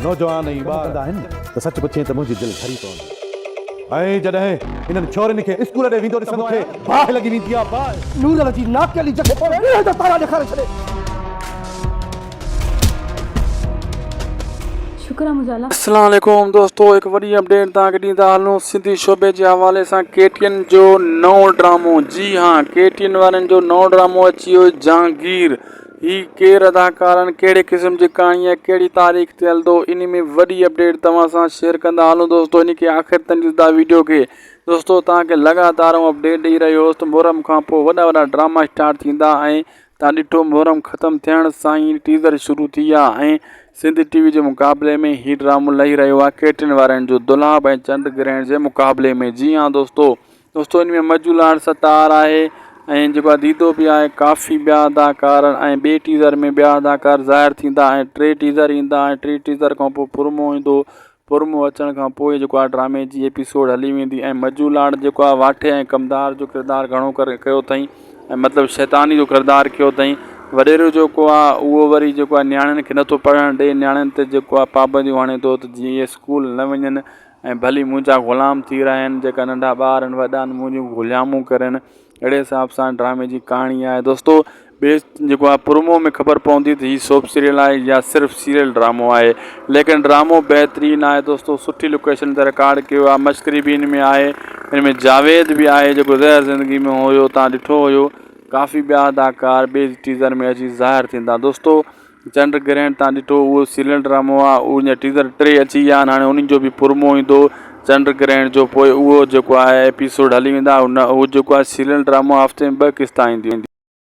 نوجوان ۽ ٻار ڪندا آهن ته سچ پڇين ته منهنجي دل ٺري پوندي آهي ۽ جڏهن انهن ڇورين کي اسڪول ڏي ويندو ڏسندو آهيان مون کي باهه لڳي ويندي آهي باهه. نورل جي ناڪيلي جڳهه پوء ڏينهن جا تارا ڏيکاري ڇڏي. شڪر آ منهنجا الله. اسلام عليڪم دوستو هڪ وڏي اپڊيٽ توهان کي ڏيندا هلون سنڌي شعبي جي حوالي سان ڪي ٽي اين جو نئون ڊرامو جي ها ڪي ٽي اين وارن جو نئون ڊرامو اچي ويو جهانگير هي ڪير اداڪار آهن ڪهڙي قسم جي ڪهاڻي آهي ڪهڙي تاريخ تي هلندو ان ۾ وڏي اپڊيٽ توهان سان شيئر ڪندا هلون دوستو ان کي آخر تائين ڏسندا ويڊيو کي دوستو توهان کي لڳاتار آئون اپڊيٽ ڏئي رهيو هوس ته محرم کان پوء وڏا وڏا ڊراما اسٽارٽ ٿيندا ۽ تان ڏٺو محرم ختم ٿيڻ سان ئي ٽيزر شروع ٿي ويا ۽ سنڌ ٽي وي جي مقابلي ۾ هي ڊرامو لهي رهيو آهي ڪيٽن وارن جو دولاب ۽ چنڊ گرهڻ جي مقابلي ۾ جي ها دوستو دوستو ان ۾ مجو لاڙ ستار آهي ۽ جيڪو آهي ديدو به آهي ڪافي ٻيا اداڪار ۽ ٻي ٽيزر ۾ ٻيا اداڪار ظاهر ٿيندا ۽ ٽي ٽيزر ايندا ۽ ٽي ٽيزر کان پوء پرومو ايندو پرومو اچڻ کان پوء جيڪو آهي ڊرامي جي ايپيسوڊ هلي ويندي ۽ مجو لاڙ جيڪو آهي واٺي ۽ ڪمدار جو ڪردار گهڻو ڪري ڪيو اٿائين ۽ مطلب شيطاني جو ڪردار ڪيو اٿائين وڏيرو جيڪو آهي اهو وري جيڪو آهي نياڻين کي نٿو پڙهڻ ڏي نياڻين تي جيڪو آهي پابنديون هڻي ٿو ته جيئن اهي اسڪول نه وڃن ۽ ڀلي منهنجا غلام ٿي رهن جيڪا ننڍا ٻار آهن وڏا آهن منهنجون غلامون ڪرن اهڙي حساب سان ڊرامي جي ڪهاڻي آهي دوستو ٻي جيڪو آهي پرومو ۾ خبر پوندي ته هي سوپ سيريل آهي يا صرف سيريل ڊرامو آهي ليڪن ڊرامو بهترين آهي دوستو سٺي لوڪيشن تي رڪارڊ ڪيو آهي مشڪري به ان ۾ آهي ان ۾ جاويد به آهي جيڪو زهر زندگي ۾ هيو تان ڏٺو هيو ڪافي ٻيا اداڪار ٻي ٽيزر ۾ اچي ظاهر ٿيندا دوستو چنڊ گرهڻ تان ڏٺو اهو سيريل ڊرامو آهي اهو اڃا ٽيزر ٽي اچي ويا آهن هاڻي انهن جو به پرومو ايندو چنڊ گرهڻ جو پوء اهو جيڪو آهي ايپيسوڊ هلي ويندا ان اهو جيڪو آهي سيريل ڊرامو هفتي ۾ ٻه قسطا اينديون.